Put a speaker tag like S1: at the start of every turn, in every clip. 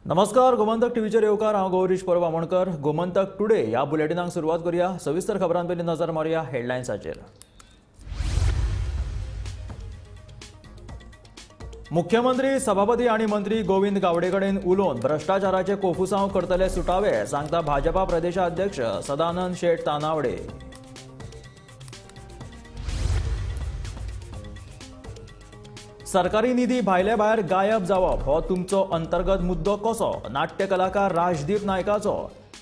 S1: नमस्कार, गोमंतक टीव्हीचेर येवकार. हांव गौरीश परब आमोणकर. गोमंतक टुडे ह्या बुलेटिनाक सुरवात करूया. सविस्तर खबरां पयलीं नजर मारुया हेडलायन्साचेर. मुख्यमंत्री, सभापती आनी मंत्री गोविंद गावडे कडेन उलोवन भ्रश्टाचाराचे कोफुसांव करतले सुटावे, सांगता भाजपा प्रदेशाध्यक्ष सदानंद शेट तानावडे. सरकारी निधी भायले भायर गायब जावप हो तुमचो अंतर्गत मुद्दो कसो, नाट्य कलाकार राजदीप नायकाचो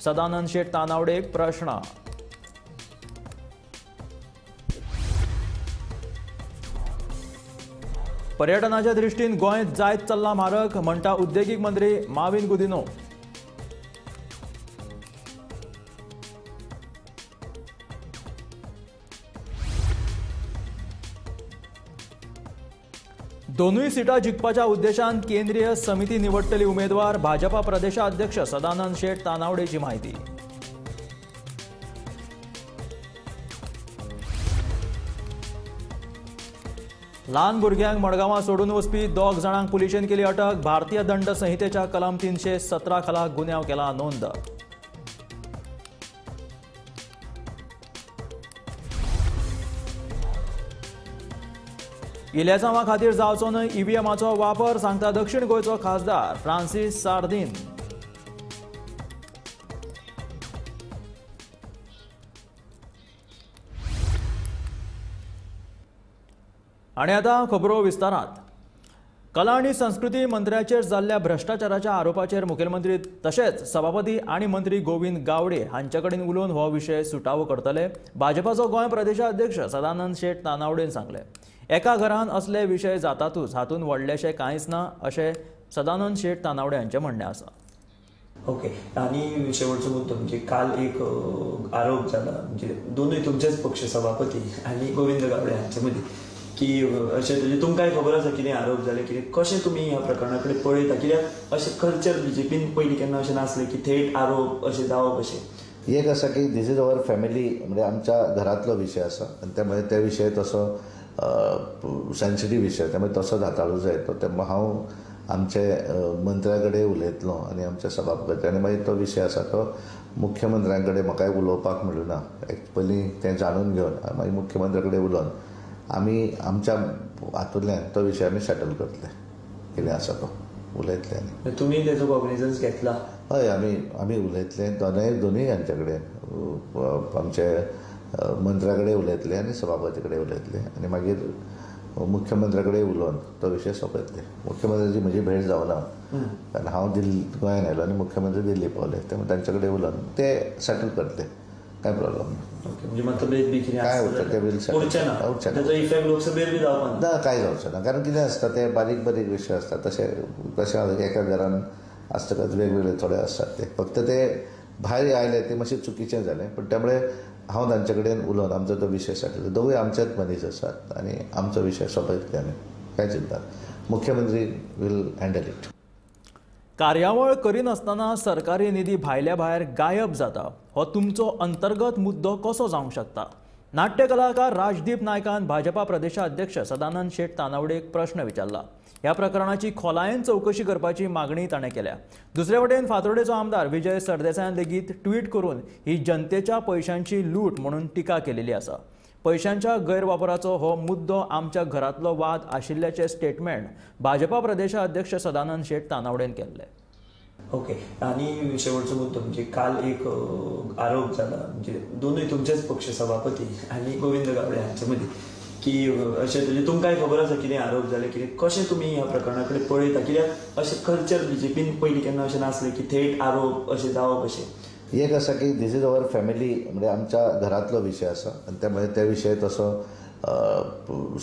S1: सदानंद शेट तानावडेक प्रश्न. पर्यटनाच्या दृष्टीन गोंय जायत चल्ला म्हारग, म्हणटा उद्देगीक मंत्री माविन गुदिनो. दोनूय सिटां जिखपाच्या उद्देशान केंद्रीय समिती निवडटली उमेदवार, भाजपा प्रदेशाध्यक्ष सदानंद शेट तानावडेची माहिती. ल्हान भुरग्यांक मडगांवां सोडून वचपी दोग जाणांक पुलिशेन केली अटक. भारतीय दंड संहितेच्या कलम 317 खाला गुन्यांव केला नोंद. इलेसांवा खातीर जावचो न्हय ईव्हीएमाचो वापर, सांगता दक्षिण गोंयचो खासदार फ्रांसीस सार्दीन. आनी आतां खबरो विस्तारांत. कला आनी संस्कृती मंत्र्याचेर जाल्ल्या भ्रश्टाचाराच्या आरोपाचेर मुखेलमंत्री तशेंच सभापती आनी मंत्री गोविंद गावडे हांचे कडेन उलोवन हो विशय सुटावो करतले, भाजपाचो गोंय प्रदेशाध्यक्ष सदानंद शेट तानावडेन सांगलें. एका घरान असले विशय जातातूच, हातूंत व्हडलेशें कांयच ना, अशें सदानंद शेट तानावडे हांचें म्हणणें आसा.
S2: ओके, आनी शेवटचो मुद्दो म्हणजे काल एक आरोप जाला, म्हणजे दोनूय तुमचेच पक्ष सभापती आनी गोविंद गावडे हांचे मदीं, की अशें म्हणजे तुमकांय खबर आसा कितें आरोप जाले, कितें कशें तुमी ह्या प्रकरणा कडेन पळयता? कित्याक अशें कल्चर बीजेपीन पयलीं केन्ना अशें नासलें की थेट आरोप अशें जावप. अशें
S3: एक आसा की this is our family, म्हणजे आमच्या घरांतलो विशय आसा आनी त्यामुळे त्या विशय तसो सेन्सिटीव विशय, त्यामुळे तसोच हाताळूं जाय तो. तेन्ना हांव आमचे मंत्र्या कडेन उलयतलो आनी आमच्या सभापती, आनी मागीर तो विशय आसा तो मुख्यमंत्र्यां कडेन म्हाकाय उलोवपाक मेळूना, पयलीं तें जाणून घेवन मागीर मुख्यमंत्र्या कडेन उलोवन आमी आमच्या हातूंतल्यान तो विशय आमी सेटल करतले, कितें आसा तो उलयतले. आनी
S2: तुमी तेजो कॉग्निजन्स घेतला?
S3: हय, आमी उलयतले दोनूय हांचे कडेन, आमचे मंत्र्या कडेन उलयतले आनी सभापती कडेन उलयतले आनी मागीर मुख्यमंत्र्या कडेन उलोवन तो विशय सोंपयतले. मुख्यमंत्र्याची म्हजी भेट जावना, कारण हांव दिल्ली गोंयांत आयलो आनी मुख्यमंत्री दिल्ली पावले, त्यामुळे तांचे कडेन उलोवन ते सेटल करतले, कांय प्रॉब्लम ना.
S2: ओके, म्हणजे मतभेद बी कितें
S3: काय उरता ते बील
S2: उरचें ना, ताचो इफेक्ट लोकसभेर बी जावपा
S3: ना, कांय जावचें ना. कारण कितें आसता ते बारीक बारीक विशय आसता, तशें तशें एका घरान आसतकच वेगवेगळे थोडे आसतात, ते फक्त ते भायर आयले ते मातशें चुकीचें जालें, पूण त्यामुळे हांव तांचे कडेन उलोवन आमचो तो विशय सेटल. दोगूय आमचेच मनीस आसात आनी आमचो विशय सोंपयतले आमी, कांय चिंता, मुख्यमंत्री will handle it.
S1: कार्यावळ करिनासतना सरकारी निधी भायल्या भायर गायब जाता हो तुमचो अंतर्गत मुद्दो कसो जावंक शकता, नाट्य कलाकार राजदीप नायकान भाजपा प्रदेशाध्यक्ष सदानंद शेट तानावडेक प्रश्न विचारला. ह्या प्रकरणाची खोलायेन चवकशी करपाची मागणी ताणें केल्या. दुसरे वटेन फातोर्डेचो आमदार विजय सरदेसायान लेगीत ट्वीट करून ही जनतेच्या पयशांची लूट म्हणून टिका केलेली आसा. पयशांच्या गैरवापराचो हो मुद्दो आमच्या घरांतलो वाद आशिल्ल्याचें स्टेटमेंट भाजपा प्रदेशाध्यक्ष सदानंद शेट तानावडेन केल्लें.
S2: ओके, आनी शेवटचो मुद्दो म्हणजे काल एक आरोप जाला, म्हणजे दोनूय तुमचेच पक्ष सभापती आनी गोविंद गावडे हांचे मदीं, की अशें म्हणजे तुमकांय खबर आसा कितें आरोप जाले, कितें कशें तुमी ह्या प्रकरणा कडेन पळयता? कित्याक अशें कल्चर बीजेपीन पयलीं केन्ना अशें नासलें की थेट आरोप अशें जावप. अशें
S3: एक आसा की this is our family, म्हणजे आमच्या घरांतलो विशय आसा आनी त्यामुळे त्या विशय तसो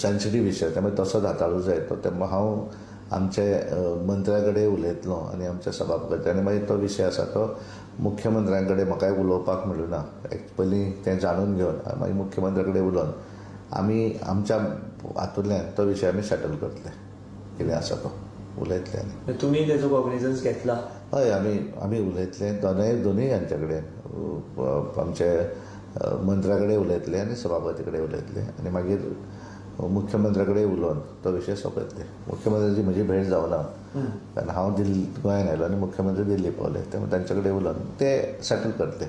S3: सेन्सिटीव विशय, त्यामुळे तसोच हाताळूं जाय तो. तेन्ना हांव आमचे मंत्र्या कडेन उलयतलो आनी आमच्या सभापती, आनी मागीर तो विशय आसा तो मुख्यमंत्र्यां कडेन म्हाकाय उलोवपाक मेळूना, पयलीं तें जाणून घेवन मागीर मुख्यमंत्र्या कडेन उलोवन आमी आमच्या हातूंतल्यान तो विशय आमी सेटल करतले, कितें आसा तो उलयतले. आनी
S2: तुमी तेजो कॉग्निजन्स घेतला?
S3: हय, आमी उलयतले दोनूय हांचे कडेन, आमचे मंत्र्या कडेन उलयतले आनी सभापती कडेन उलयतले आनी मागीर मुख्यमंत्र्या कडेन उलोवन तो विशय सोंपयतले. मुख्यमंत्र्याची म्हजी भेट जावना कारण हांव दिल्ली गोंयांत आयलो आनी मुख्यमंत्री दिल्ली पावले, त्यामुळे तांचे कडेन उलोवन ते सेटल करतले,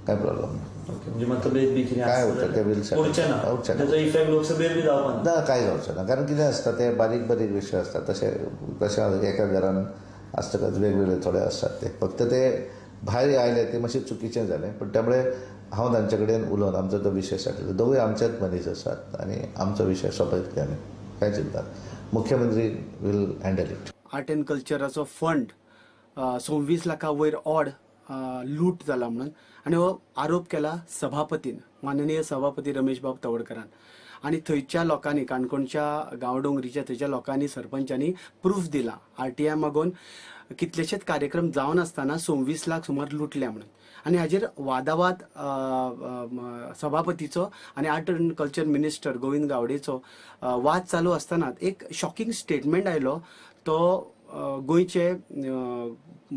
S3: कांय प्रॉब्लम ना.
S2: म्हणजे मतभेद बी कितें
S3: काय उरता ते बील
S2: उरचें ना, ताचो इफेक्ट लोकसभेर बी जावपा
S3: ना, कांय जावचें ना. कारण कितें आसता ते बारीक बारीक विशय आसता, तशें तशें एका घरान आसतकच वेगवेगळे थोडे आसतात, ते फक्त ते भायर आयले ते मातशें चुकीचें जालें, पूण त्यामुळे हांव तांचे कडेन उलोवन आमचो तो विशय सेटल. दोगूय आमचेच मनीस आसात आनी आमचो विशय सोंपयतले आमी, कांय चिंता. मुख्यमंत्री will handle it.
S4: Art and कल्चराचो fund 26 लाखा वयर ऑड लूट जाला म्हणून आनी हो आरोप केला सभापतीन, माननीय सभापती रमेश बाब तवडकरान. आनी थंयच्या लोकांनी, काणकोणच्या गांवडोंगरीच्या थंयच्या लोकांनी, सरपंचांनी प्रूफ दिला आरटीआय मागोवन कितलेशेच कार्यक्रम जावन आसतना 26 लाख सुमार लुटल्या म्हणून. आनी हाजेर वादावाद सभापतीचो आनी art and culture minister Govind गावडेचो वाद चालू आसतना एक शॉकिंग स्टेटमेंट आयलो, तो गोंयचे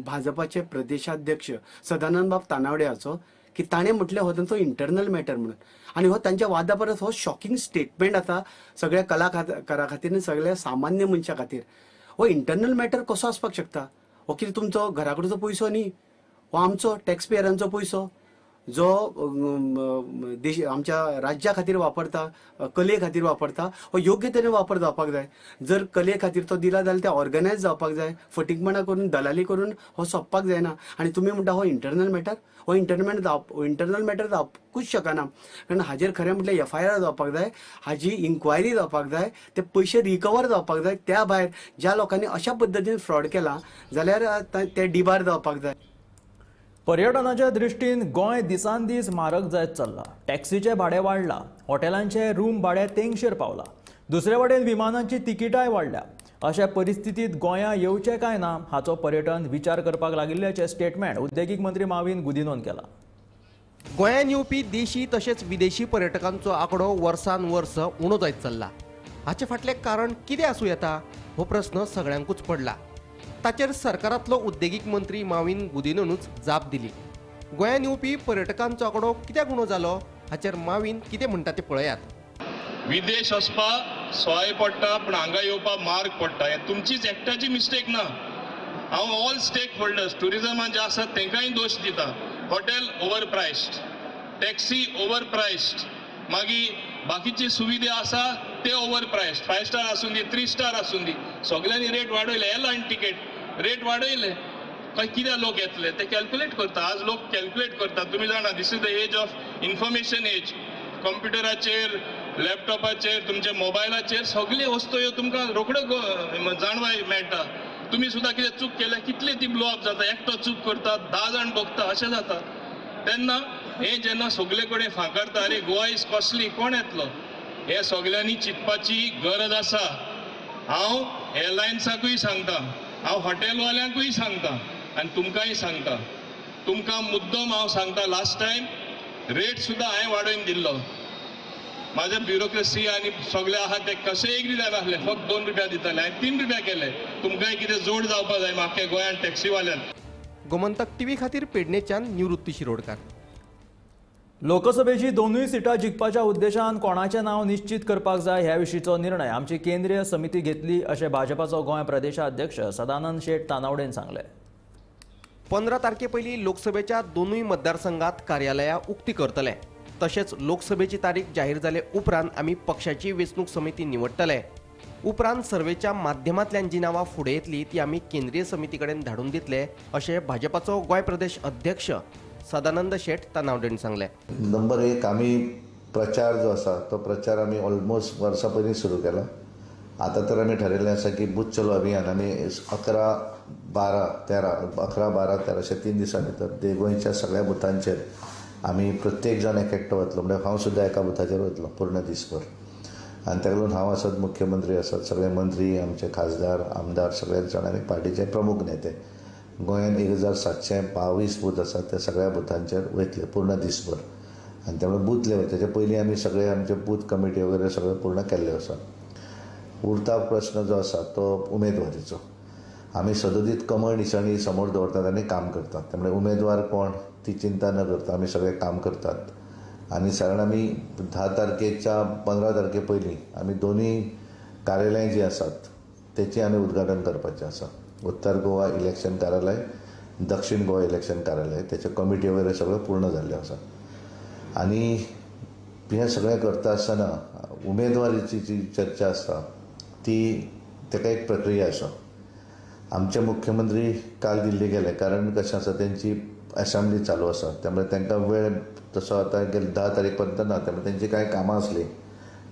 S4: भाजपाचे प्रदेशाध्यक्ष सदानंद बाब तानावडे हाचो, की ताणें म्हटलें हो तांचो इंटरनल मॅटर म्हणून. आनी हो तांच्या वादा परस हो शॉकिंग स्टेटमेंट आसा सगळ्या कलाकारा खातीर आनी सगळ्या सामान्य मनशा खातीर. हो इंटरनल मॅटर कसो आसपाक शकता? हो कितें तुमचो घरा कडचो पयसो न्ही, हो आमचो टॅक्स पेयरांचो पयसो जो देश आमच्या राज्या खातीर वापरता, कले खातीर वापरता, हो योग्य तरेन वापर जावपाक जाय. जर कले खातीर तो दिला जाल्यार ते ऑर्गनायज जावपाक जाय, फटींगपणां करून दलाली करून हो सोंपपाक जायना. आनी तुमी म्हणटा हो इंटरनल मॅटर, हो इंटरनल मॅटर जावपूच शकना, कारण हाजेर खरें म्हटल्यार एफआयआर जावपाक जाय, हाजी इन्क्वायरी जावपाक जाय, ते पयशे रिकवर जावपाक जाय. त्या भायर ज्या लोकांनी अशा पद्दतीन फ्रॉड केला जाल्यार ते डिबार जावपाक जाय.
S1: पर्यटनाच्या दृश्टीन गोंय दिसान दीस म्हारग जायत चल्ला. टॅक्सीचें भाडें वाडलां, हॉटेलांचें रूम भाडें तेंगशेर पावलां, दुसरे वटेन विमानांची तिकिटाय वाडल्या. अशा परिस्थितींत गोंयां येवचें काय ना हाचो पर्यटन विचार करपाक लागिल्ल्याचें स्टेटमेंट उद्देगीक मंत्री माविन गुदिनोन केलां.
S5: गोंयांत येवपी देशी तशेंच विदेशी पर्यटकांचो आंकडो वर्सान वर्स उणो जायत चल्ला. हाचे फाटलें कारण कितें आसूं येता हो प्रस्न सगळ्यांकूच पडला. ताचेर सरकारांतलो उद्देगीक मंत्री माविन गुदिनोनूच जाप दिली. गोंयांत येवपी पर्यटकांचो आंकडो कित्याक उणो जालो हाचेर माविन कितें म्हणटा तें पळयात.
S6: विदेश वचपाक सोय पडटा पूण हांगा येवपाक मार्ग पडटा, हें तुमचीच एकट्याची मिस्टेक ना. हांव ऑल स्टेक होल्डर्स ट्युरिजमान जे आसात तांकांय दोश दिता. Hotel over priced, taxi over priced, मागीर बाकीची सुविधा आसा ते ओवर प्रायस्ड, 5 स्टार आसूं दी, 3 स्टार आसूं दी, सगळ्यांनी रेट वाडयले. एअरलायन तिकेट रेट वाडयले, खंय कित्याक लोक येतले ते कॅल्क्युलेट करता. आज लोक कॅल्क्युलेट करता, तुमी जाणा this is the age of information age. कंप्युटराचेर, लॅपटॉपाचेर, तुमच्या मोबायलाचेर सगळे वस्तू ह्यो तुमकां रोखड्यो जाणवाय मेळटा. तुमी सुद्दां कितें चूक केल्या कितली ती ब्लो अप जाता, एकटो चूक करता 10 जाण बघता, अशें जाता. तेन्ना हें जेन्ना सगळे कडेन फांकारता, अरे गोवा is costly, कोण येतलो, हें सगळ्यांनी चिंतपाची गरज आसा. हांव एअरलायन्साकूय सांगता, हांव हॉटेलवाल्यांकूय सांगता आनी तुमकांय सांगता. तुमकां मुद्दम हांव सांगता, लास्ट टायम रेट सुद्दां हांवें वाडोवन दिल्लो. म्हाजे ब्युरोक्रेसी आनी सगळे आहा ते कशेंय एग्री जायनासले, फक्त 2 रुपया दिताले, हांवें 3 रुपया केले. तुमकांय कितें जोड जावपा जाय म्हाका गोंयांत टॅक्सीवाल्यान.
S5: गोमंतक टीव्ही खातीर पेडणेच्यान निवृत्ती शिरोडकार.
S1: लोकसभेची दोनूय सिटां जिखपाच्या उद्देशान कोणाचें नांव निश्चित करपाक जाय ह्या विशींचो निर्णय आमची केंद्रीय समिती घेतली अशें भाजपाचो गोंय प्रदेशाध्यक्ष सदानंद शेट तानावडेन सांगलें.
S5: 15 तारखे पयलीं लोकसभेच्या दोनूय मतदारसंघात कार्यालयां उक्ती करतले. तशेंच लोकसभेची तारीख जाहीर जाले उपरांत आमी पक्षाची वेंचणूक समिती निवडटले. उपरांत सर्वेच्या माध्यमांतल्यान जी नांवां फुडें येतली ती आमी केंद्रीय समिती कडेन धाडून दितले अशें भाजपाचो गोंय प्रदेश अध्यक्ष सदानंद शेट तानावडेन सांगलें.
S3: नंबर 1, आमी प्रचार जो आसा तो प्रचार आमी ऑलमोस्ट वर्सां पयलीं सुरू केला. आतां तर आमी ठरयल्लें आसा की बूथ चलो अभियान आमी 11, 12, 13, 11, 12, 13 अशे 3 दिसां भितर गोंयच्या सगळ्या बुथांचेर आमी प्रत्येक जाण एक एकटो वतलो, म्हणजे हांव सुद्दां एका बुथाचेर वतलो पूर्ण दीसभर. आनी ताका लागून हांव आसत, मुख्यमंत्री आसत, सगळे मंत्री, आमचे खासदार, आमदार, सगळे जाण आनी पार्टीचे प्रमुख नेते गोंयांत 1722 बूथ आसात त्या सगळ्या बुथांचेर वयतले पूर्ण दीसभर. आनी त्यामुळे बूथ लेवल तेच्या पयलीं आमी सगळे आमचे बूथ कमिटी वगैरे सगळें पूर्ण केल्ले आसा. उरता प्रश्न जो आसा तो उमेदवारीचो. आमी सदोदीत कमळ निशाणी समोर दवरतात आनी काम करतात, त्यामुळे उमेदवार कोण ती चिंता न करता आमी सगळे काम करतात. आनी सादारण आमी 10 तारखेच्या 15 तारखे पयलीं आमी दोनूय कार्यालयां जीं आसात तेचें आमी उद्घाटन करपाचें आसा. उत्तर गोवा इलेक्शन कार्यालय, दक्षिण गोवा इलेक्शन कार्यालय, तेचे कमिटी वगैरे सगळें पूर्ण जाल्लें आसा. आनी हें सगळें करता आसतना उमेदवारीची जी चर्चा आसता ती ताका एक प्रक्रिया आसा. आमचे मुख्यमंत्री काल दिल्ली गेले, कारण कशें आसा तेंची असेंब्ली चालू आसा, त्यामुळे तांकां वेळ तसो आतां गेले 10 तारीख पर्यंत ना, त्यामुळे तेंची कांय कामां आसलीं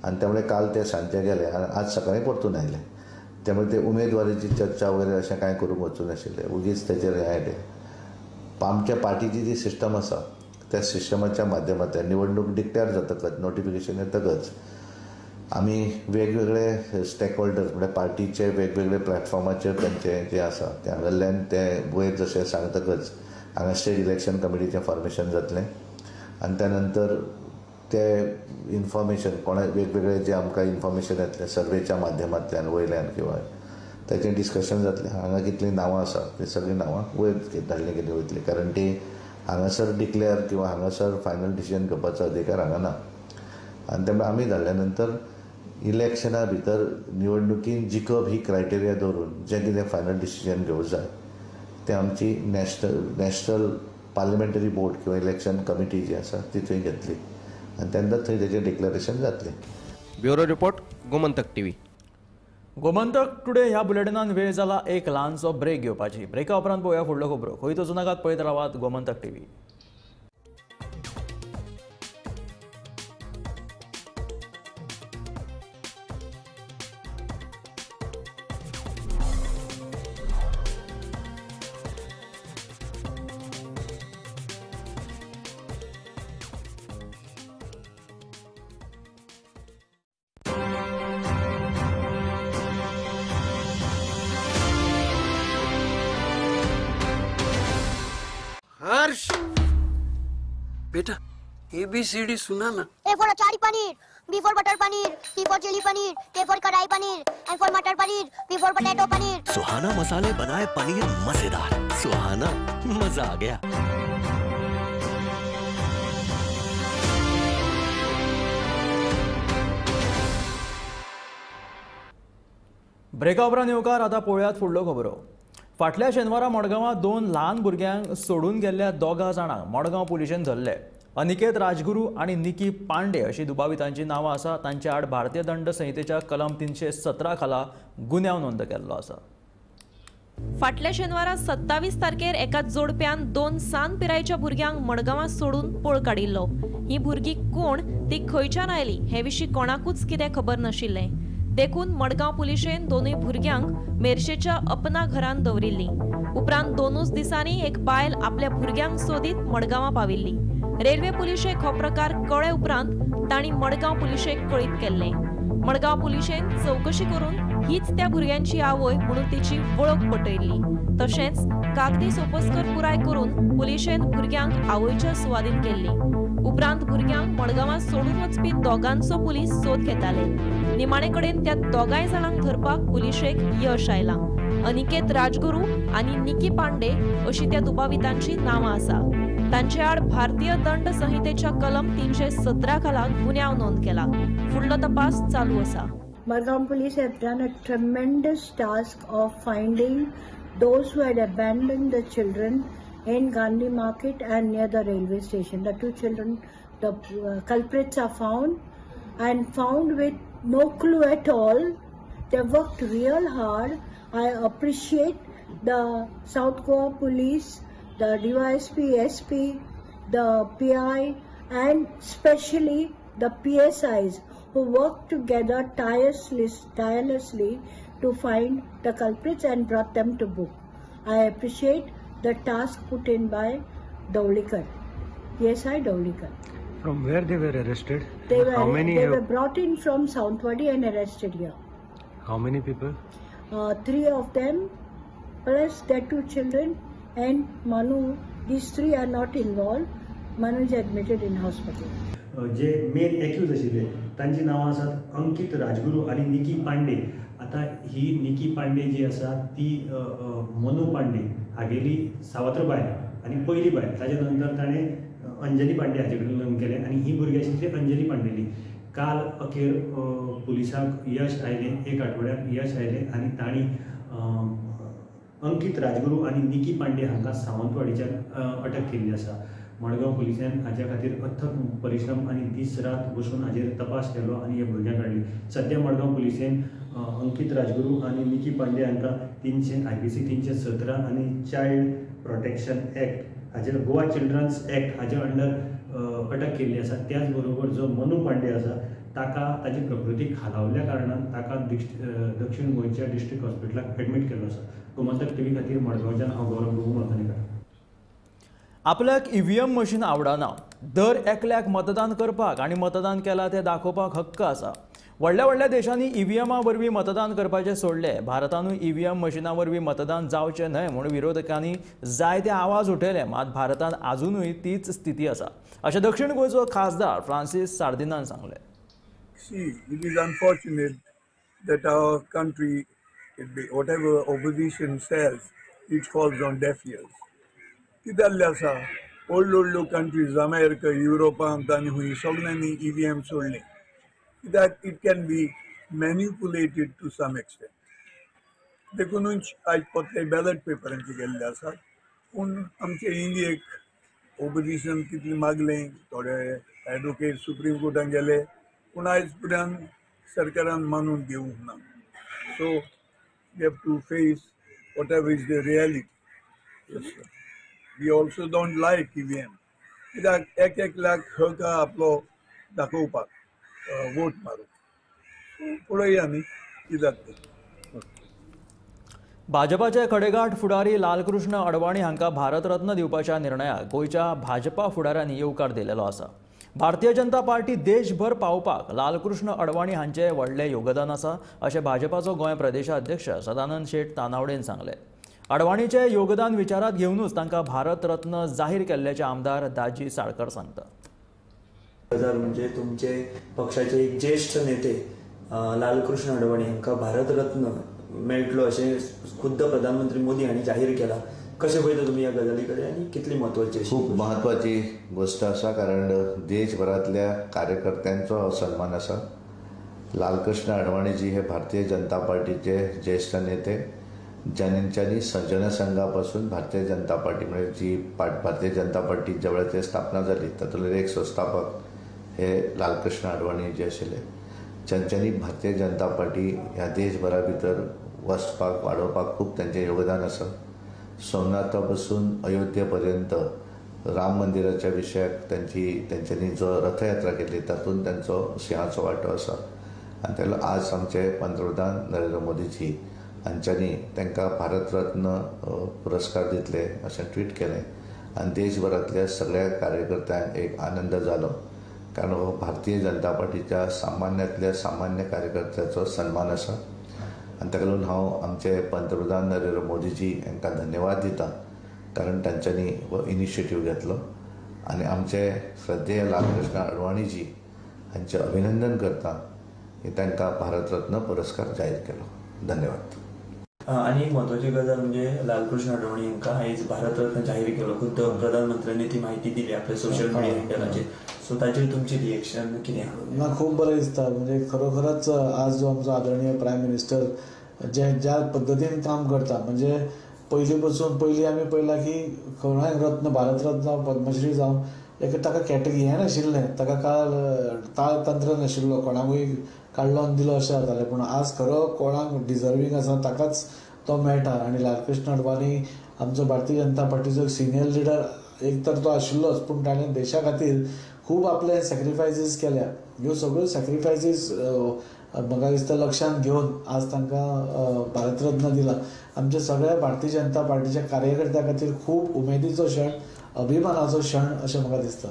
S3: आनी त्यामुळे काल ते सांजचे गेले आनी आज सकाळीं परतून आयले. त्यामुळे ते उमेदवारीची चर्चा वगैरे अशें कांय करूंक वचूं नाशिल्लें, उगीच तेचेर हें आयलें. आमच्या पार्टीची जी सिस्टम आसा त्या सिस्टमाच्या माध्यमांतल्यान निवडणूक डिक्लेअर जातकच, नोटिफिकेशन येतकच आमी वेगवेगळे स्टेक होल्डर्स म्हणजे पार्टीचे वेगवेगळे प्लॅटफॉर्माचेर तेंचे जे आसा ते हांगासरल्यान ते वयर जशें सांगतकच हांगा स्टेट इलेक्शन कमिटीचें फॉर्मेशन जातलें आनी त्या नंतर ते इन्फॉर्मेशन कोणा वेगवेगळे जे आमकां इन्फॉर्मेशन येतलें सर्वेच्या माध्यमांतल्यान वयल्यान किंवा ताचें डिस्कशन जातलें. हांगा कितलीं नांवां आसा तीं सगळीं नांवां वयर धाडलीं गेलीं वयतलीं, कारण ती हांगासर डिक्लेअर किंवा हांगासर फायनल डिसिजन घेवपाचो अधिकार हांगा ना. आनी त्यामुळे आमी धाडल्या नंतर इलेक्शना भितर निवडणुकीन जिखप ही क्रायटेरिया दवरून जें कितें फायनल डिसिजन घेवंक जाय तें आमची नॅशनल पार्लिमेंटरी बोर्ड किंवा इलेक्शन कमिटी जी आसा ती थंय घेतली आनी तेन्ना थंय तेजें डिक्लेरेशन जातलें.
S5: Bureau report, Gomantak TV.
S1: Gomantak today ह्या बुलेटिनान वेळ जाला एक ल्हानसो ब्रेक घेवपाची. ब्रेका उपरांत पळोवया फुडल्यो खबरो. खंय वचूं नाकात, पळयत रावात गोमंतक टीव्ही.
S7: बेटा ABCD सुना ना.
S8: A for achari paneer, B for butter paneer, C for chilli paneer, K for kadai paneer, M for matar paneer, P for potato paneer.
S9: Suhana मसाले बनाए पनीर मजेदार. सुहाना मजा आ गया.
S1: ब्रेका उपरांत येवकार. आतां पळोवयात फुडल्यो खबरो. फाटल्या शेनवारा मडगांवां 2 ल्हान भुरग्यांक सोडून गेल्ल्या 2 जाणांक मडगांव पुलिशेन धरले. अनिकेत राजगुरू आनी निकी पांडे अशी दुबावितांची नांवां आसा. तांचे आड भारतीय दंड संहितेच्या कलम 317 खाला गुन्यांव नोंद केल्लो आसा.
S10: फाटल्या शेनवारा 27 तारखेर एका जोडप्यान 2 सान पिरायेच्या भुरग्यांक मडगांवां सोडून पळ काडिल्लो. ही भुरगीं कोण, ती खंयच्यान आयली हे विशीं कोणाकूच कितें खबर नाशिल्लें. देखून मडगांव पुलिशेन 2 भुरग्यांक मेरशेच्या अपना घरान दवरिल्ली. उपरांत 2 दिसांनी एक बायल आपल्या भुरग्यांक सोदीत मडगांवां पाविल्ली. रेल्वे पुलिशेक हो प्रकार कळ्ळे उपरांत तांणी मडगांव पुलिशेक कळीत केल्लें. मडगांव पुलिशेन चवकशी करून हीच त्या भुरग्यांची आवय म्हणून तिची वळख पटयल्ली. तशेंच कागदी सोपस्कर पुराय करून पुलिशेन भुरग्यांक आवयच्या सुवादीन केल्ली. उपरांत भुरग्यांक मडगांवां सोडून वचपी 2गांचो पुलीस सोद घेताले. निमाणे कडेन त्या 2 जाणांक धरपाक पुलिशेक यश आयलां. अनिकेत राजगुरू आनी निकी पांडे अशी त्या दुबावितांची नांवां आसा. तांचे आड भारतीय दंड संहितेच्या कलम 317 खाला गुन्यांव नोंद केला. फुडलो तपास चालू आसा.
S11: Madgaon police have done a tremendous task of finding those who had abandoned the children in Gandhi Market and near the railway station. The 2 children, the culprits are found and found with no clue at all. They worked real hard. I appreciate the South Goa police, the DYSP, SP, the PI, and especially the PSIs who worked together tirelessly to find the culprits and brought them to book. I appreciate the task put in by Dowlikar, PSI Dowlikar.
S12: From where they were arrested?
S11: They were brought in from Southwadi and arrested here.
S12: How many people?
S11: 3 of them, plus their 2 children and Manu. These 3 are not involved. Manu is admitted in hospital.
S12: J main accused आशिल्ले तांची नांवां आसात अंकित राजगुरू आनी निकी पांडे. आतां ही निकी पांडे जी आसा ती मनु पांडे हागेली सावत्र बायल आनी पयली बायल. ताजे नंतर ताणें अंजली पांडे हाजे कडेन लग्न घेवन केलें आनी ही भुरगीं आशिल्ली अंजली पांडेली. काल अखेर पुलिसांक यश आयलें, एक आठवड्याक यश आयलें आनी तांणी अंकीत राजगुरू आनी निकी पांडे हांकां सावंतवाडीच्यान अटक केल्ली आसा. मडगांव पुलिसान हाच्या खातीर अथक परिश्रम आनी दीस रात बसून हाजेर तपास केलो आनी ह्या भुरग्यांक काडली. सद्या मडगांव पुलिसेन अंकीत राजगुरू आनी निकी पांडे हांकां 300 IPC 317 आनी चायल्ड प्रोटेक्शन एक्ट हाजेर गोवा चिल्ड्रन्स एक्ट हाजे अंडर अटक केल्ली आसा. त्याच बरोबर जो मनू पांडे आसा ताका ताजी प्रकृती खालावल्ल्या कारणान ताका दक्षिण गोंयच्या डिस्ट्रिक्ट हॉस्पिटलाक एडमीट केल्लो आसा. गोमंतक टीव्ही खातीर मडगांवच्यान हांव गौरव प्रभू मळकणीकर.
S1: आपल्याक ईव्हीएम मशीन आवडना, दर एकल्याक मतदान करपाक आनी मतदान केलां तें दाखोवपाक हक्क आसा. व्हडल्या व्हडल्या देशांनी ईव्हीएमा वरवीं मतदान करपाचें सोडलें. भारतानूय ईव्हीएम मशिना वरवीं मतदान जावचें न्हय म्हूण विरोधकांनी जायते आवाज उठयले, मात भारतांत आजुनूय तीच स्थिती आसा अशें दक्षिण गोंयचो खासदार फ्रांसीस सार्दिनान सांगलें.
S13: See, it is unfortunate that our country, whatever opposition says, it falls on deaf ears. कितें जाल्लें आसा, व्हडल्यो व्हडल्यो कंट्रीज अमेरिका, युरोपांत आनी खंय सगळ्यांनी ईव्हीएम सोडलें कित्याक it can be manipulated to some extent. देखूनच आयज पोत्ते बॅलट पेपरांचे गेल्ले आसात. पूण आमचे इंडियेक ओपोजिशन कितलें मागलें, थोडे एडवोकेट सुप्रीम कोर्टान गेले, पूण आयज पर्यंत सरकारान मानून घेवंक ना. So we have to face whatever is the reality. We also don't like EVM कित्याक एक एकल्याक हक आपलो दाखोवपाक वोट मारूंक. सो पळोवया न्ही कितें जाता तें.
S1: भाजपाचे खडेगांठ फुडारी लालकृष्ण अडवाणी हांकां भारतरत्न दिवपाच्या निर्णयाक गोंयच्या भाजपा फुडाऱ्यांनी येवकार दिलेलो आसा. भारतीय जनता पार्टी देशभर पावपाक लालकृष्ण अडवाणी हांचें व्हडलें योगदान आसा अशें भाजपाचो गोंय प्रदेशाध्यक्ष सदानंद शेट तानावडेन सांगलें. अडवाणीचें योगदान विचारांत घेवनूच तांकां भारतरत्न जाहीर केल्ल्याचे आमदार दाजी साळकर सांगता.
S2: गजाल म्हणजे तुमचे पक्षाचे एक ज्येष्ठ नेते लालकृष्ण अडवाणी हांकां भारतरत्न मेळटलो अशें खुद्द प्रधानमंत्री मोदी हांणी जाहीर केलां. कशें पळयता तुमी ह्या गजाली कडेन आनी कितली म्हत्वाची?
S3: खूब म्हत्वाची गोश्ट आसा, कारण देशभरांतल्या कार्यकर्त्यांचो हो सन्मान आसा. लालकृष्ण अडवाणीजी हे भारतीय जनता पार्टीचे ज्येष्ठ नेते, ज्यांच्यानी जनसंघा पासून भारतीय जनता पार्टी म्हणजे जी भारतीय जनता पार्टी ज्या वेळार स्थापना जाली तातूंतले एक संस्थापक हे लालकृष्ण अडवाणी जे आशिल्ले, ज्यांच्यानी भारतीय जनता पार्टी ह्या देशभरा भितर वचपाक वाडोवपाक खूब तांचें योगदान आसा. सोमनाथा पासून अयोध्ये पर्यंत राम मंदिराच्या विशयाक तांच्यांनी जो रथयात्रा केली तातूंत तांचो सिंहाचो वांटो आसा. आनी तेका आज आमचे पंतप्रधान नरेंद्र मोदीजी हांच्यांनी तांकां भारतरत्न पुरस्कार दितले अशें ट्वीट केलें आनी देशभरांतल्या सगळ्या कार्यकर्त्यांक एक आनंद जालो, कारण हो भारतीय जनता पार्टीच्या सामान्यांतल्या सामान्य कार्यकर्त्याचो सन्मान आसा. आनी ताका लागून हांव आमचे पंतप्रधान नरेंद्र मोदीजी हांकां धन्यवाद दिता, कारण तांच्यांनी हो इनिशिएटीव घेतलो आनी आमचे श्रद्धेय लालकृष्ण अडवाणीजी हांचें अभिनंदन करता की तांकां भारतरत्न पुरस्कार जाहीर केलो. धन्यवाद.
S2: आनी एक म्हत्वाची गजाल म्हणजे लालकृष्ण अडवाणी हांकां आयज भारतरत्न जाहीर केलो, खुद्द प्रधानमंत्र्यांनी ती म्हायती दिली आपल्या सोशल मिडिया हँडलाचेर. सो ताचेर तुमचें रिएक्शन कितें?
S14: ना, खूब बरें दिसता. म्हणजे खरोखरच आज जो आमचो आदरणीय प्रायम मिनिस्टर जे ज्या पद्दतीन काम करता, म्हणजे पयलीं पसून पयलीं आमी पळयलां की कोणाक रत्न भारतरत्न पद्मश्री जावं एक ताका कॅटेगरी हें नाशिल्लें, ताका काळ ताळतंत्र नाशिल्लो, कोणाकूय काडलो आनी दिलो अशें जातालें. पूण आज खरो कोणाक डिजर्वींग आसा ताकाच तो मेळटा. आनी लालकृष्ण अडवाणी आमचो भारतीय जनता पार्टीचो सिनियर लिडर एक तर तो आशिल्लोच, पूण ताणें देशा खातीर खूब आपले सॅक्रिफायसीस केल्या. ह्यो सगळ्यो सॅक्रिफायसीस म्हाका दिसता लक्षांत घेवन आज तांकां भारतरत्न दिला. आमच्या सगळ्या भारतीय जनता पार्टीच्या कार्यकर्त्यां खातीर खूब उमेदीचो क्षण, अभिमानाचो क्षण अशें म्हाका दिसता.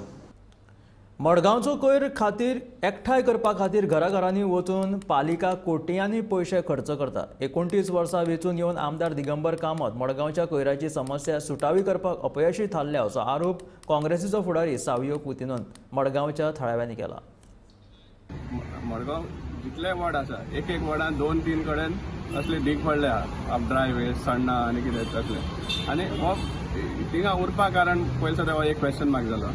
S1: मडगांवचो कोयर खातीर एकठांय करपा खातीर घराघरांनी वचून पालिका कोट्यांनी पयशे खर्च करता. 29 वर्सां वेंचून येवन आमदार दिगंबर कामत मडगांवच्या कोयराची समस्या सुटावी करपाक अपयशी थारल्या असो आरोप काँग्रेसीचो फुडारी सावियो कुतिनोन मडगांवच्या थळाव्यांनी केला.
S15: मडगांव जितले वॉर्ड आसा एक एक वॉर्डान 2-3 कडेन असले धीक पडल्या, ड्राय वेस्ट सण्णां आनी कितें तसलें. आनी हो थिंगा उरपा कारण पयलीं सदां हो एक क्वेश्चन मार्क जालो.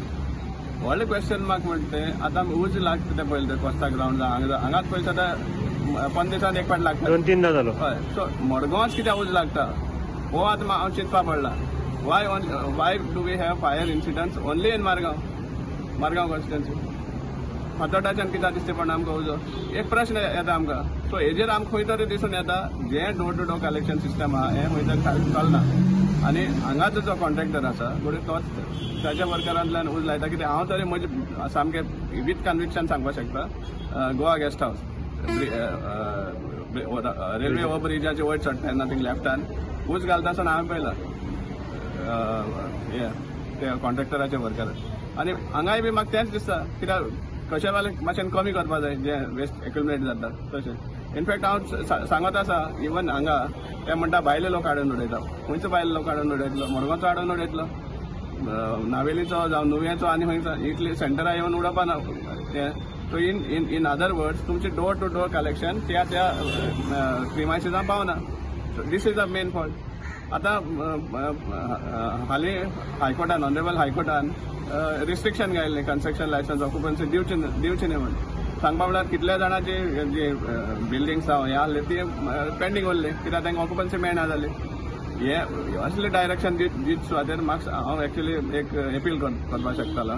S15: व्हडलें क्वेश्चन मार्क म्हणटा तें आतां उज लागता तें पळयलें कोस्ता ग्रावंड हांगा हांगाच पळयता आतां 15 दिसान एक फावट लागता,
S12: 2-3 जालो.
S15: हय, सो मडगांवाच कित्याक उज लागता हो आतां हांव चिंतपा पडला. Why do we have fire incidents only in Margao, Margao constituency? फातोटाच्यान कित्याक दिसता पडना आमकां उजो, एक प्रश्न येता आमकां. सो हेजेर आमकां खंय तरी दिसून येता जें door to door collection system आहा हें खंय तरी चलना आनी हांगाच जो कॉन्ट्रॅक्टर आसा घडये तोच ताच्या वर्करांतल्यान उज लायता. कित्याक हांव तरी म्हजें सामकें विथ कन्विक्शन सांगपाक शकता, Goa guest house railway over ब्रिजाचे वयर चडटा तेन्ना थिंग लेफ्टान उज घालता आसतना हांवें पळयला हें ते कॉन्ट्रॅक्टराचे वर्कर. आनी हांगाय बी म्हाका तेंच दिसता कित्याक कशें जाल्यार मातशें कमी करपा जाय जे वेस्ट एक्युमुलेट जाता तशें. इनफॅक्ट हांव सांगत आसा इवन हांगा ते म्हणटा भायले लोक हाडून उडयता, खंयचो भायले लोक हाडून उडयतलो, मडगांवचो हाडून उडयतलो, नावेलीचो जावं नुव्याचो आनी खंयचो इतले सेंटरां येवन उडोवपा ना तें. So in in in other words तुमचें डोर टू डोर कलेक्शन त्या त्या क्रिमायसिसां पावना. So this is the main fault. आतां हालीं हायकोर्टान, ऑनरेबल हायकोर्टान रिस्ट्रिक्शन घायल्लें कन्स्ट्रक्शन लायसन्स ऑक्युपन्सी दिवची न्हय म्हण. सांगपा म्हळ्यार कितल्या जाणांची जी बिल्डिंग्स आहा हें आहले ती पेंडींग उरली कित्याक तांकां ऑक्युपन्सी मेळना जाली. हे असले डायरेक्शन दीत सुवातेर म्हाका हांव एक्चुली एक एपील करपाक शकतालो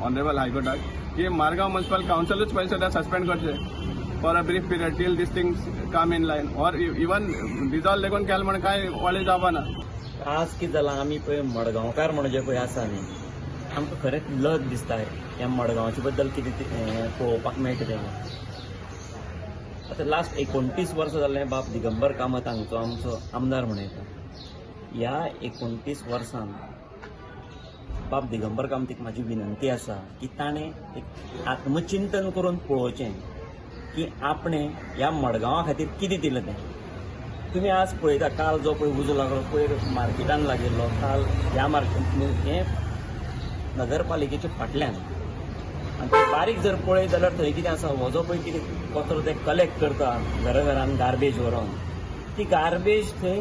S15: ऑनरेबल हायकोर्टाक की मारगांव म्युनिसिपल कावन्सिलूच पयशे सुद्दां सस्पेंड करचे for a brief period till these things come in line or even dissolve लेगून केलें म्हण कांय व्हडलें जावपा ना.
S16: आज कितें जालां, आमी पळय मडगांवकार म्हणून जे पळय आसा न्ही, आमकां खरेंच लज दिसता ह्या मडगांवचे बद्दल कितें पळोवपाक मेळटा तें. आतां लास्ट 29 वर्सां जालें बाब दिगंबर कामत हांगचो आमचो आमदार म्हण येता. ह्या 29 वर्सांत बाब दिगंबर कामतीक म्हाजी विनंती आसा की ताणें एक आत्मचिंतन करून पळोवचें की आपणें ह्या मडगांवा खातीर कितें दिलें तें. तुमी आज पळयता काल जो पळय उजो लागलो पयर मार्केटान लागिल्लो, काल ह्या मार्केट हें नगरपालिकेच्या फाटल्यान आनी ते बारीक जर पळयत जाल्यार थंय कितें आसा, हो जो पळय कितें कचरो ते कलेक्ट करता घरा घरान गार्बेज व्हरोन, ती गार्बेज थंय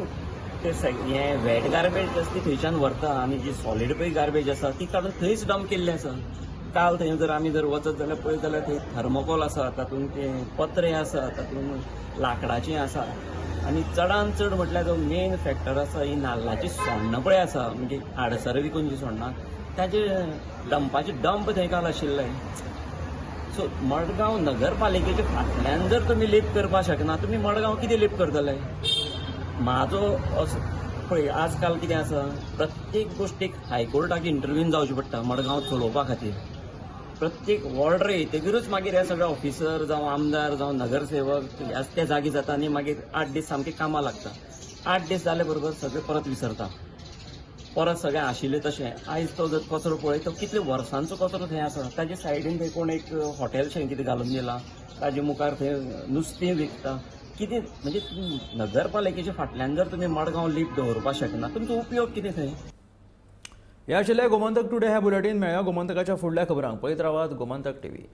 S16: ते हें वेट गार्बेज आसा ती थंयच्यान व्हरता आनी जी सॉलीड पळय गार्बेज आसा ती काडून थंयच डंप केल्ली आसा. काल थंय जर आमी जर वचत जाल्यार पळयत जाल्यार थंय थर्मोकोल आसा, तातूंत ते पत्रे आसा, तातूंत लांकडाचें आसा आनी चडान चड म्हटल्यार जो मेन फॅक्टर आसा ही नाल्लाची सोण्णां पळय आसा, म्हणजे आडसरां विकून जी सोण्णां ताजे डंपाचे डंप थंय काल आशिल्ले. सो मडगांव नगरपालिकेच्या फाटल्यान जर तुमी लेप करपाक शकना, तुमी मडगांव कितें लेप करतले? म्हाजो असो पळय आजकाल कितें आसा, प्रत्येक गोश्टीक हायकोर्टाक इंटरव्यून जावचें पडटा मडगांव चलोवपा खातीर. प्रत्येक ऑर्डर येतकीरूच मागीर हे सगळे ऑफिसर जावं आमदार जावं नगरसेवक ते जागे जाता आनी मागीर 8 दीस सामके कामां लागता. 8 दीस जाले बरोबर सगळे परत विसरता, परत सगळें आशिल्लें तशें. आयज तो जर कचरो पळय तो कितले वर्सांचो कचरो थंय आसा, ताजे सायडीन थंय कोण एक हॉटेल शें कितें घालून दिलां, ताजे मुखार थंय नुस्तें विकता कितें. म्हणजे नगरपालिकेच्या फाटल्यान जर तुमी मडगांव लीप दवरपाक शकना, तुमचो उपयोग कितें थंय?
S1: हे आशिल्लें गोमंतक टुडे ह्या बुलेटीन. मेळया गोमंतकाच्या फुडल्या खबरांक. पळयत रावात Gomantak TV.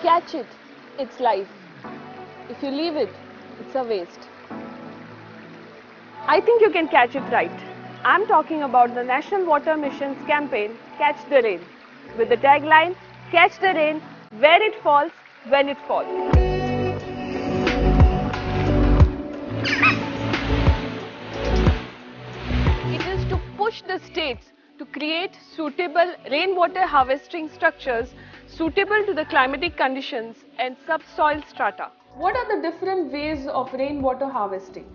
S17: Catch it, it's life. If you leave it, it's a waste. I think you can catch it right. I'm talking about the National Water Mission's campaign, Catch the Rain, with the tagline, Catch the Rain, where it falls, when it falls. It is to push the states to create suitable rainwater harvesting structures suitable to the climatic conditions and subsoil strata. What are the different ways of rainwater harvesting?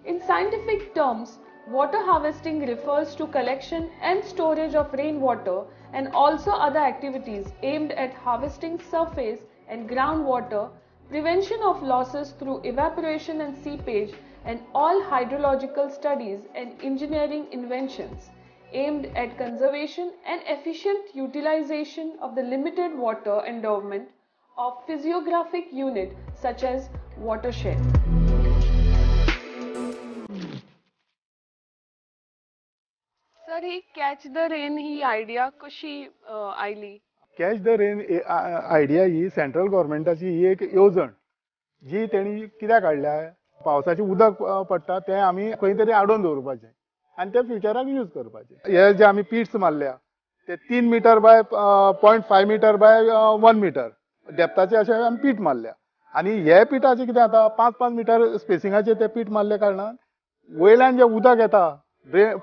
S17: In scientific terms, water harvesting refers to collection and storage of rainwater and also other activities aimed at harvesting surface and groundwater, prevention of losses through evaporation and seepage, and all hydrological studies and engineering inventions aimed at conservation and efficient utilization of the limited water endowment of physiographic unit such as watershed. Sir, he catch the rain he idea कशी आयली?
S18: Catch the rain idea he central गव्हर्मेंटाची ही एक येवजण जी तेणी कित्याक हाडल्या, पावसाचें उदक पडटा तें आमी खंय तरी आडोवन दवरपाचें आनी तें फ्युचराक यूज करपाचें. हे जे आमी पिट्स मारल्या ते 3 metre by 0.5 metre by 1 metre डेप्थाचे अशे आमी पीट मारल्या आनी हे पिठाचें कितें जाता, 5-5 मिटर स्पेसिंगाचेर ते पीठ मारल्या कारणान वयल्यान जें उदक येता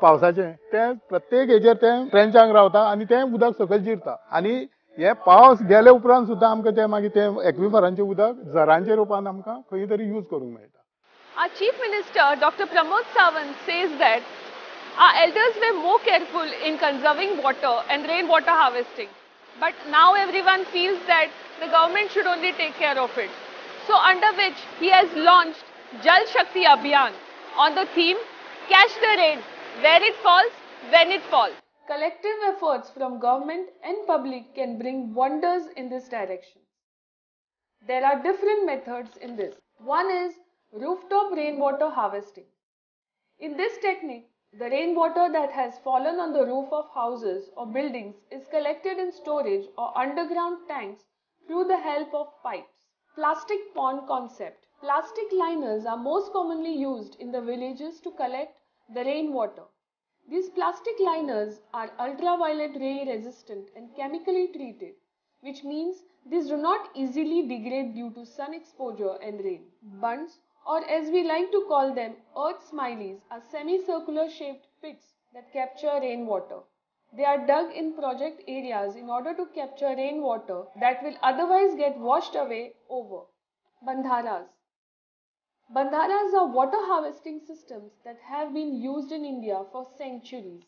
S18: पावसाचें तें प्रत्येक हेजेर तें ट्रेंचांक रावता आनी तें उदक सकयल जिरता आनी हे पावस गेले उपरांत सुद्दां आमकां तें मागीर तें एक्विफरांचें उदक झरांच्या रुपान आमकां खंय तरी यूज करूंक मेळटा.
S17: Our Chief Minister Dr. Pramod Sawant says that our elders were more careful in conserving water and rainwater harvesting. But now everyone feels that the government should only take care of it. So under which he has launched Jal Shakti Abhiyan on the theme Catch the Rain, Where It Falls, When It Falls. Collective efforts from government and public can bring wonders in this direction. There are different methods in this. One is rooftop rainwater harvesting. In this technique, the rainwater that has fallen on the roof of houses or buildings is collected in storage or underground tanks through the help of pipes. Plastic pond concept. Plastic liners are most commonly used in the villages to collect the rainwater. These plastic liners are ultraviolet ray resistant and chemically treated, which means these do not easily degrade due to sun exposure and rain. Bunds, or as we like to call them, earth smileys, are semicircular shaped pits that capture rainwater. They are dug in project areas in order to capture rainwater that will otherwise get washed away over. Bandharas. Bandharas are water harvesting systems that have been used in India for centuries.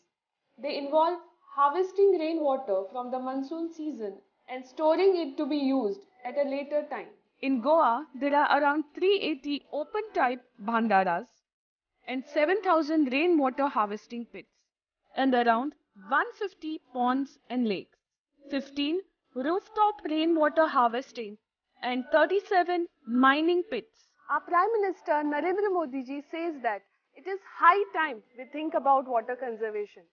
S17: They involve harvesting rainwater from the monsoon season and storing it to be used at a later time. In Goa, there are around 380 open-type bandharas and 7,000 rainwater harvesting pits and around 150 ponds and lakes, 15 rooftop rainwater harvesting and 37 mining pits. Our Prime Minister Narendra Modi ji says that it is high time we think about water conservation.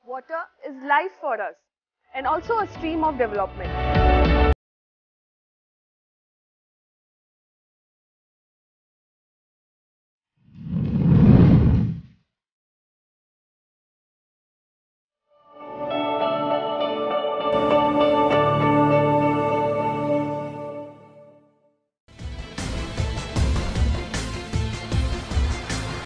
S17: Water is life for us and also a stream of development.